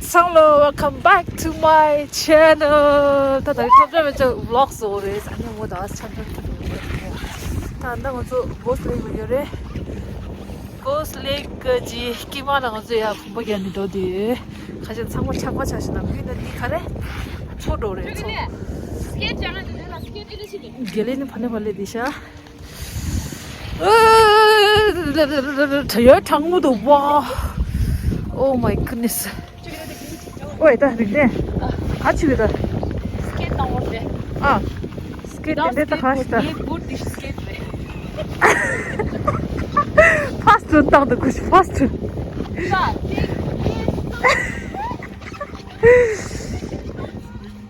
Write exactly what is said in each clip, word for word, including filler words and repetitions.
ཚང་མ་ལོ། Welcome back to my channel. ད་ད་རེས་ཐབས་བྲལ་མེད་ཅོག་vlog་བཟོ་རེད། ཨ་ནི་ངོ་ད་ཆམ་ཆམ་ཐུག་རེད། ད་ད་ང་ཚོ་Ghost Lake་ལ་ཡོད་རེད། Ghost Lake་གི་དཀྱིལ་མ་ལ་ང་ཚོ་ཡར་གོམ་པ་རྒྱག་ནས་འགྲོ་དུས། ཁ་ཤས་ཚང་མ་ཆག་པ་ཆག་བཞིན་ན་མི་ནི་འདི་ག་རེ་མཚོ་འགྲོ་རེད་མཚོ། སྐེད་རྒྱག་ན་འདི་ལ་སྐེད་ཨེ་ལེ་ཞིག་རེད། དགེ་ལེགས་ནི་ཕ་ནས་ཕ་ལས་འདི་ཤ། ཨ། ཡོད་གྲང་མོ་འདུག་པ། Oh my goodness. ཨོའི་ད་རིག་གནས། ཨ་ཆི་གི་ད། སྐེད་བཏང་བར་རེད། ཨ། སྐེད་དེ་འདྲ་ད་ཧ་ཤི་ད། ངའི་བུ་དེ་སྐེད་རེད། ཕ་སི་ཊི་བཏང་འདུག་ཁུ་ཤི་ཕ་སི་ཊི།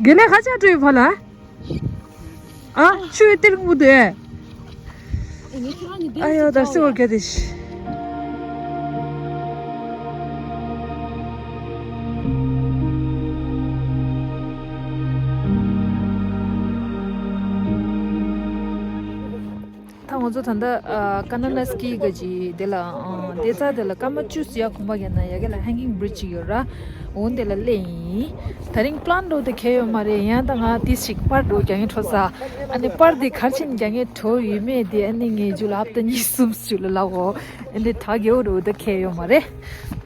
དགེ་ལེགས་ཧ་ཅང་སྤྲོ་བའི་བ་ལ། ཨ་ཆུའི་གཏེར་ཁུང་དེ། ཨ་ཡོ་ད་སི་བར་ག་དེ་ཤི། ད་ང་ཚོ་ད་ལྟ་ཀ་ན་ན་སི་ཀི་གི་ཅི་དེ་ལ་དེ་ཚ་དེ་ལ་སྐར་མ་བཅུ་ཙམ་ཡར་གོམ་པ་རྒྱག་ན་ཡ་གི་ལ་hanging bridge་ཅིག་ཡོད་ར། འོ་དེ་ལ་སླེབས་ཡིན། ད་རིང་པི་ལན་འགྲོ་དེ་གས་ཡོད་མ་རེད། ཡང་ད་ང་དེ་ཞིག་པར་འགྲོ་རྒྱག་ངེས་འཕྲོ་ས། ཨ་ནི་པར་དེ་གར་ཕྱིན་རྒྱག་ངེས་འཕྲོ་ཡོད་མེད་དེ་ཨ་ནི་ངས་ཇུ་ལ་ཧབ་ཏ་གཉིས་གསུམ་ཞུ་ལ་ལག་འོ། ཨ་ནི་ད་གས་འོ་འགྲོ་དེ་གས་ཡོད་མ་རེད།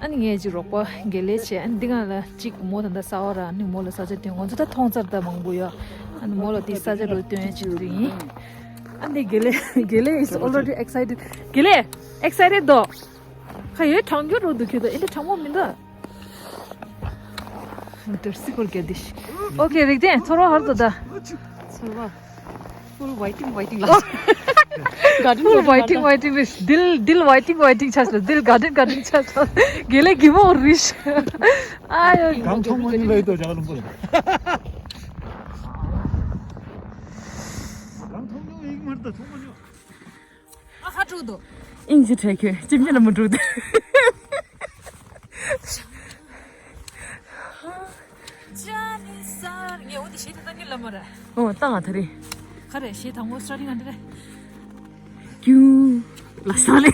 ཨ་ནི་ངས་ཇུ་རོགས་པ་དགེ་ལེགས་བྱས། ཨ་ནི་འདི་ག་ལ་གཅིག་མོ་ད་ལྟ་ས་འོ་ར། ཨ་ནི་མོ་ལ་ས་ཆ་སྟོན། ང་ཚོ་ད་མཐོང་ཚར་ད་མང་པོ་ཡོད། ཨ་ནི་མོ་ལ་དེ་ས་ཆ་རུ་སྟོན་ཡ་ཆེད་དུ་ཡིན། ཨ་ནི་དགེ་ལེགས་དགེ་ལེགས་is already excited. དགེ་ལེགས་excited་དོ། ཁ་ཡོད་གྲང་རྒྱུ་རོ་འདུག་ཁྱོད་དོ་ཨེ་འདྲ་གྲང་མོ་མི་འདུག་འདིར་སི་ཀོར་གལ་དིཤ། ཨོ་ཁེ་རིག་ཏེ་ཚོར་བ་ཧར་དོ་ད། ཚོར་བ། Full waiting waiting ལ། Garden full waiting waiting རེད། དིལ་དིལ་waiting waiting་ཆགས་སོང་། དིལ་garden garden་ཆགས་སོང་། དགེ་ལེགས་གི་མོ་རིཤ། ཨ་ཡོ། གང་ཐོག་མ་ཉིན་ལ་ཡོད་དོ་ཇག་ལུམ་པོ། གང་ཐོག་མ་ཡིན་མར་ད་ཐོག་མ་ཉོ། ཨ་ཧ་ཀྲུག་དོ། ཨིན་ཇི་ཁྲེ་ཁེ་ཅིམ་ཅི་ལ་མ་ཀྲུག་དེ། ཅ་ནི་སར་ངས་འོ་དེ་ཤེས་ཏེ་ད་ངས་ལ་མ་ར། ཨོ་ཏང་ཨ་ཐ་རེ། ག་རེ་ཤེས་དང་པོ་སར་ཊིང་ཨ་འདི་རེད། ཀྱུ། ལ་ས་ལེ།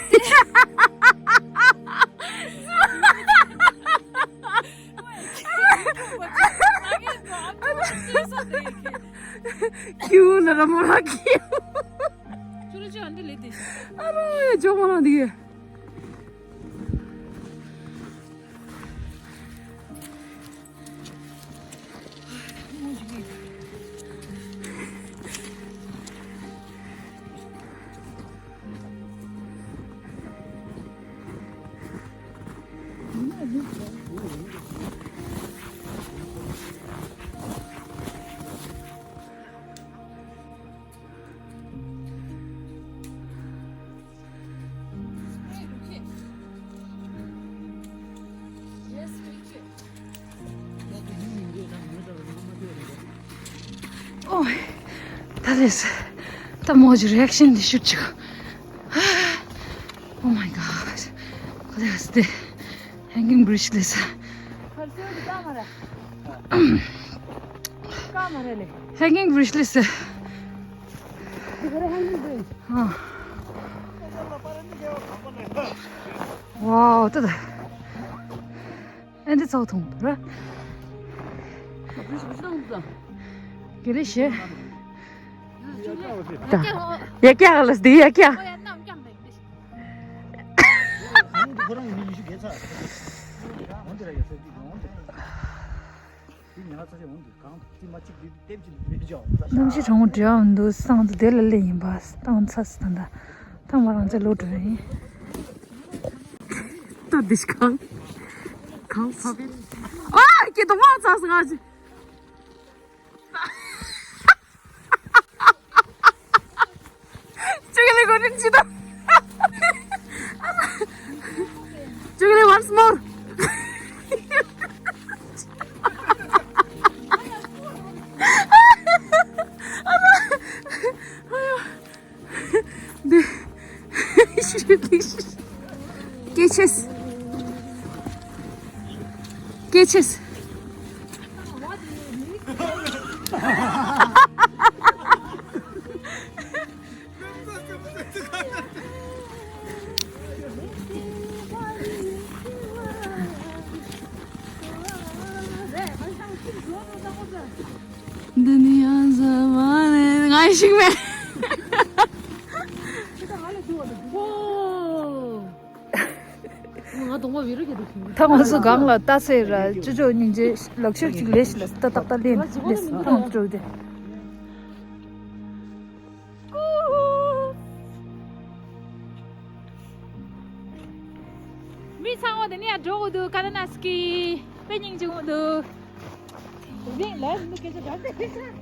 ཀྱུ་ལ་ར་མོ་ར་ཀྱུ། ཅུ་ར་ཅུ་ཨ་འདི་ལེ་དེ། ཨ་རོ་ཡ་ཇོ་མོ་རང་དེ་གས། ཨོ། ད་རེས། ད་མོ་ཇི་རི་ཨེག་ཤན་འདི་ཤུད་ཅིག Oh my god. ག་ལེ་ཨ་སྟེ། Hanging bridge ལེ་ས། Hanging bridge ལེ་ས། ཨ། ཝའོ་ད་ད། ཨེ་འདི་ཚོ་མཐོང་ར། དགེ་ལེགས་ཞེ། ད། ཡ་ཀྱ་ལ་སྟེ་ཡ་ཀྱ། གནམ་གཤིས་གྲང་མོ་འདྲ་འདུག་སང་དུ་དེ་ལ་སླེབས་ཡིན་པ་སྟངས་ཚ་སི་ད་ད་ཐང་མ་རང་ཚ་ལོ་འགྲོ་ཡིན། ད་འདི་ཤི་གང་གང་ཕ་བེ། ཨ་ཀྱེ་དོ་མ་ཚ་སི་ང་ཅི། ཅུ་གི་ལི་གོ་རིན་ཅི་ད། ཅུ་གི་ལི་once more. འདི། སྐད་ཆས། སྐད་ཆས། འདི་ནི་ཡང་ཟ་མ་ནས་ང་ཡི་ཤིག་མེད། ད་ང་ཚོ་སྒང་ལ་ལྟ་ཚེ་ར་ཅོ་ཅོ་སྙིང་རྗེ་ལག་ཤོར་ཅིག་ལས་ཤི་ལ་ལྟ་ཏག་ཏག་ལེན་ལས་ཐོང་ཅོ་དེ། མི་ཚང་མ་དེ་ནས་འགྲོ་གི་འདུག་ཀ་ལ་ན་སི་ཀི་དཔེ་སྙིང་རྗེ་མོ་འདུག་དེ་རིང་ལ་མི་སྐད་ཆ་འདྲ་ཟེར།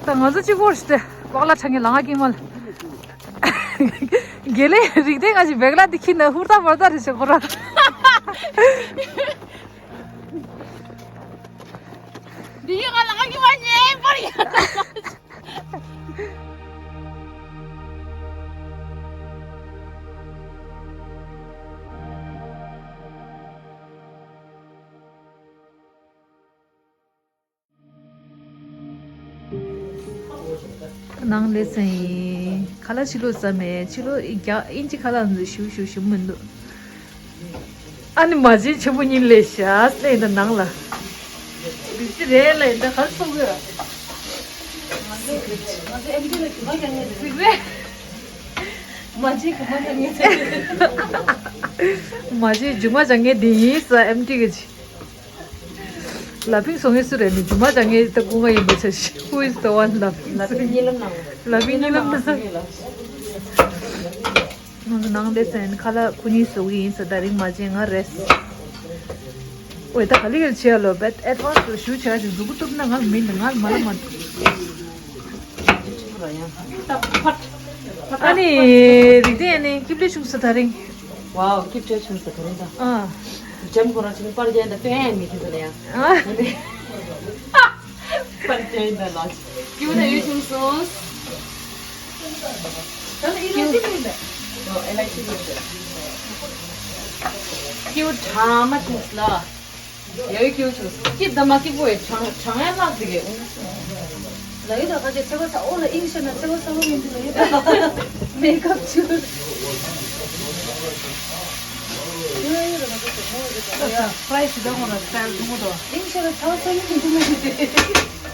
ད་ང་ཚོ་གཅིག་པོ་ཞིག་སྟེ་བག་ལ་ཆ་ངེ་ལང་ང་ཀི་མལ། དགེ་ལེགས་རིག་ལྡན་ང་ཞིག་བེག་ལ་འདི་ཁྱི་ན་ཧུར་ཐག་མར་ཐག་རེ་བྱེད་ཁོ་ར། འདི་ཡི་ང་ལང་ང་ཀི་མལ་ཉེ་པར་ཡ། ནང་ལས་ཚན་ཡིན། ཁ་ལག་ཕྱི་ལོགས་ཟ་མེད། ཕྱི་ལོགས་ཨིན་རྒྱ་ཨིན་ཇི་ཁ་ལག་འདི་ཞུ་ཞུ་ཞུ་མི་འདུག་ཨ་ནི་མ་བྱན་ཆེན་པོ་གཉིས་ལས་ཤ་སེ་ཡིན་ད་ནང་ལ། སི་ཀི་རེད་ལ་ཡིན་ད་ག་རེ་གསུང་གི་ཡོད། སི་ཀི་རེད། མ་བྱན་གི་མ་བྱན་མ་བྱན་རྒྱུ་མ་བྱ་ངེས་འདི་ཡིན་ས་ཨེམ་ཊི་གི་ཅི། ལ་ཕིང་སོང་ངེས་སུ་རེད་ནི་རྒྱུ་མ་བྱ་ངེས་ད་སྐུ་ང་ཡིན་པ་ཆ་ཤི། Who is the one ལ་ཕིང་ལ་ཕིང་གཉིད་ལམ་ནང་། ལ་ཕིང་གཉིད་ལམ་ནང་། ང་ཚོ་ནང་ལས་ཚན་ཁ་ལག་ཁོ་གཉིས་བཟོ་གི་ཡིན་ས་ད་རིང་མ་བྱན་ང་རེད། ཨོའི་ད་ག་ལེ་ག་ལེ་བྱེད་ཡ་ལོ་བེད་ཨེ་ཌི་ཝན་སི་རུ་ཞུ་བྱ་ཞིག་འཛུགས་ཐུབ་ན་ང་མིན་ང་མ་ལ་མ། ཨ་ནི་རིག་ལྡན་ཨ་ནི་སྐྱིད་ལེ་ཆུང་ས་ད་རིང་། ཝའོ་སྐྱིད་ཆུང་ས་ད་རིང་ད། ཨ། ཇམ་ཁོ་རང་ཆུང་པར་རྒྱན་ད་སྟོན་ཡ་མི་ཐུབ་ད་ཡ། ཨ། པར་རྒྱན་ད་ལ། སྐྱིད་ད་ཡོད་ཆུང་སོང་། ད་ལ་ཨི་རོ་ཅི་མིན་ད། ཨོ་ཨེ་ལ་ཅི་མིན་ད། སྐྱིད་གྲང་མ་ཆུང་ལ། ཡ་ཡི་སྐྱིད་ཆུང་སོང་། སྐྱིད་ད་མ་སྐྱིད་པོ་ཡ་གྲང་གྲང་ཡ་ལག་དེ་གས་འོང་། ལ་ཡི་ད་ཁ་ཆེ་ཚེ་བ་ས་ཨོ་ལ་ཨིན་ཤ་ན་ཚེ་བ་ས་བ་མིན་དུ་ལ་ཡི་ད་མེ་ཀབ་ཆུ། ཡ་ཡི་ད་ཁ་ཆེ་ཚེ་བ་ས་ཨོ་ལ་ཨིན་ཤ་ན་ཚེ་བ་ས་བ་མིན་དུ་ལ་ཡི་ད།